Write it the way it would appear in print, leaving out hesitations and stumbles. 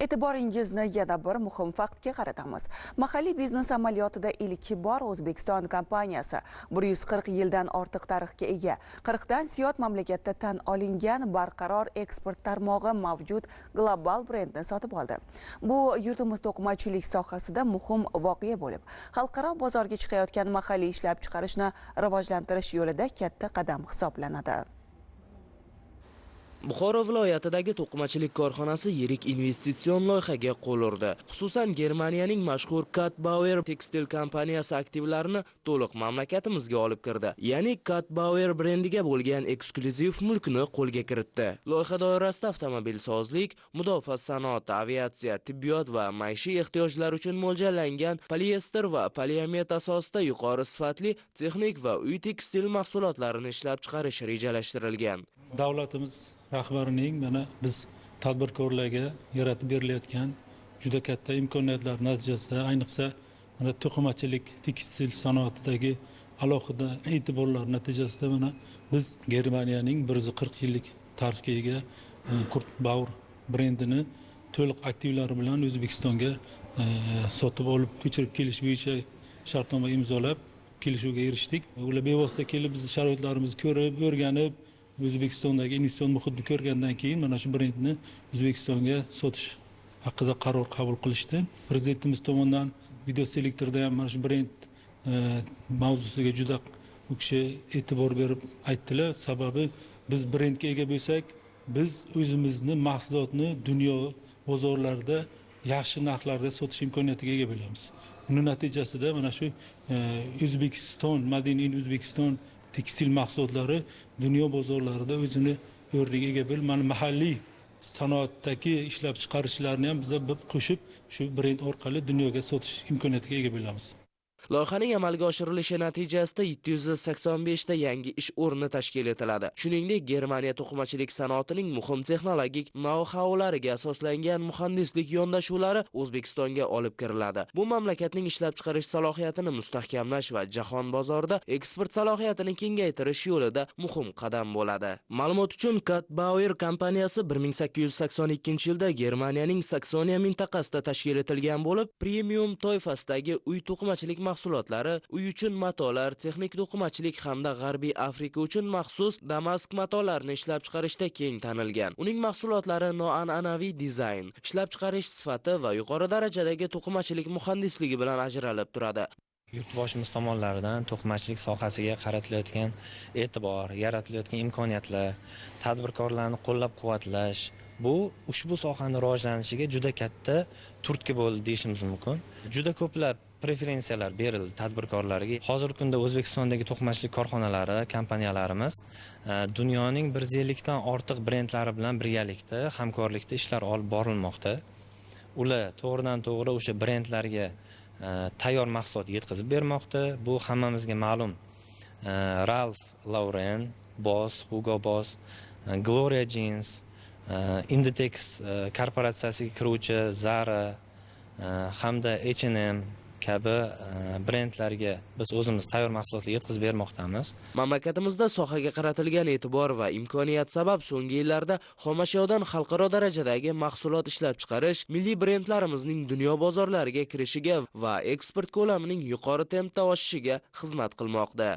E'tiboringizni yana bir muhim faktga qaratamiz. Mahalliy biznes amaliyotida ilk bor O'zbekiston kompaniyasi 140 yildan ortiq tarixga ega, 40 dan ziyod mamlakatda tan olingan barqaror eksport tarmog'i mavjud global brendni sotib oldi. Bu yurtimiz to'qimachilik sohasida muhim voqea bo'lib, xalqaro bozorga chiqayotgan mahalliy ishlab chiqarishni rivojlantirish yo'lida katta qadam hisoblanadi. Buxoro viloyatidagi to'qimachilik korxonasi yirik investitsion loyihaga qo'l urdi. Xususan, Germaniyaning mashhur Kurt Bauer tekstil kompaniyasi aktivlarini to'liq mamlakatimizga olib kirdi. Ya'ni Kurt Bauer brendiga bo'lgan eksklyuziv mulkni qo'lga kiritdi. Loyiha doirasida avtomobilsozlik, mudofaa sanoati, aviatsiya, tibbiyot va maishiy ehtiyojlar uchun mo'ljallangan poliester va poliamid asosida yuqori sifatli texnik va uy tekstil mahsulotlarini ishlab chiqarish rejalashtirilgan. Davlatimiz rahbarining mana biz tadbirkorlarga yaratib berilayotgan juda katta imkoniyatlar natijasida, ayniqsa mana to'qimachilik, tekstil sanoatidagi alohida e'tiborlar natijasida mana biz Germaniyaning 140 yillik tarixga ega Kurt Bauer brendini to'liq aktivlari bilan O'zbekistonga sotib olib ko'chirib kelish bo'yicha shartnoma imzolab kelishuvga erishdik. Ular bevosita kelib bizni sharoitlarimizni ko'rib, o'rganib, O'zbekistondagi investitsion muhitni ko'rgandan keyin mana shu brendni O'zbekistonga sotish haqida qaror qabul qilishdi. Prezidentimiz tomonidan video selektorda ham mana shu brend mavzusiga juda u kishi e'tibor berib aytdilar. Sababi biz brendga ega bo'lsak, biz o'zimizni mahsulotni dunyo bozorlarida yaxshi narxlarda sotish imkoniyatiga ega bo'lamiz. Buning natijasida mana shu O'zbekiston, Made in O'zbekiston tekstil mahsulotlari dunyo bozorlarida o'zini o'rniga ega bo'lib, mana mahalliy sanoatdagi ishlab chiqarishlarni ham biz qo'shib shu brend orqali dunyoga sotish imkoniyatiga ega bo'lamiz. Loyihaning amalga oshirilishi natijasida 785 ta yangi ish o'rni tashkil etiladi. Shuningdek, Germaniya to'qimachilik sanoatining muhim texnologik nou-haulariga asoslangan muhandislik yondashuvlari O'zbekistonga olib kiriladi. Bu mamlakatning ishlab chiqarish salohiyatini mustahkamlash va jahon bozorida eksport salohiyatini kengaytirish yo'lida muhim qadam bo'ladi. Ma'lumot uchun, Kurt Bauer kompaniyasi 1882-yilda Germaniyaning Saksoniya mintaqasida tashkil etilgan bo'lib, premium toifasidagi uy to'qimachilik mahsulotlari, uy uchun matolar, texnik to'qimachilik hamda G'arbiy Afrika uchun maxsus damask matolarini ishlab chiqarishda keng tanilgan. Uning mahsulotlari noan'anaviy dizayn, ishlab chiqarish sifati va yuqori darajadagi to'qimachilik muhandisligi bilan ajralib turadi. Yurtboshimiz tomonlaridan to'qimachilik sohasiga qaratilayotgan e'tibor, yaratilayotgan imkoniyatlar, tadbirkorlarni qo'llab-quvvatlash bu ushbu sohani rivojlanishiga juda katta turtki bo'ldi deyishimiz mumkin. Juda ko'plab preferensiyalar berildi tadbirkorlarga. Hozirgi kunda O'zbekistondagi to'qimachilik korxonalari, kompaniyalarimiz dunyoning 150 dan ortiq brendlari bilan birgalikda, hamkorlikda ishlar olib borilmoqda. Ular to'g'ridan to'g'ri o'sha brendlarga tayyor mahsulot yetkazib bermoqda. Bu hammamizga ma'lum. Ralph Lauren, Boss, Hugo Boss, Gloria Jeans, Inditex korporatsiyasiga kiruvchi Zara hamda H&M kabi brendlarga biz o'zimiz tayyor mahsulotlar yetkazib bermoqdamiz. Mamlakatimizda sohaga qaratilgan e'tibor va imkoniyat sabab so'nggi yillarda xomashyodan xalqaro darajadagi mahsulot ishlab chiqarish, milliy brendlarimizning dunyo bozorlariga kirishiga va eksport ko'lamining yuqori tempda oshishiga xizmat qilmoqda.